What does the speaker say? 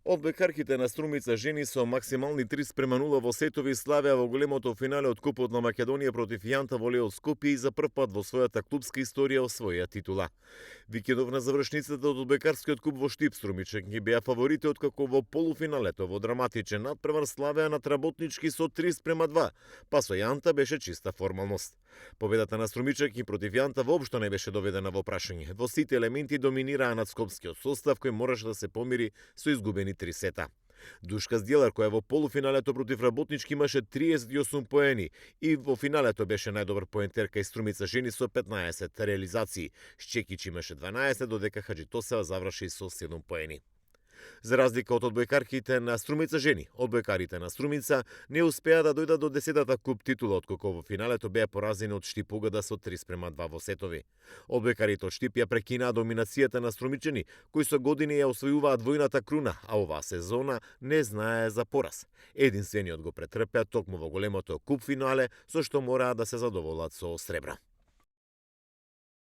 Одбојкарките на Струмица жени со максимални 3:0 во сетови славеа во големото финале од Купот на Македонија против Јанта Волео Скопје и за прв пат во својата клупска историја освоија титула. Викендов на завршницата од одбојкарскиот куп во Штип Струмичани беа фаворити откако во полуфиналето во драматичен надпревар славеа над Работнички со 3:2, па со Јанта беше чиста формалност. Победата на Струмичани против Јанта воопшто не беше доведена во прашање. Во сите елементи доминираа над скопскиот состав кој мораше да се помири со изгубени 3 сета. Душка Здјелар, која во полуфиналето против Работнички имаше 38 поени и во финалето беше најдобар поентерка и Струмица жени со 15 реализации. Шчекич имаше 12, додека Хаџитосева заврши со 7 поени. За разлика од одбојкарките на Струмица жени, одбојкарите на Струмица не успеа да дојдат до 10-та куп титула, откако во финалето беа поразени од Штип Угада со 3:2 во сетови. Одбојкарите од Штип ја прекинаа доминацијата на Струмичани, кои со години ја освојуваат двојната круна, а оваа сезона не знае за пораз. Единствениот го претрпеа токму во големото куп финале, со што мораа да се задоволат со сребра.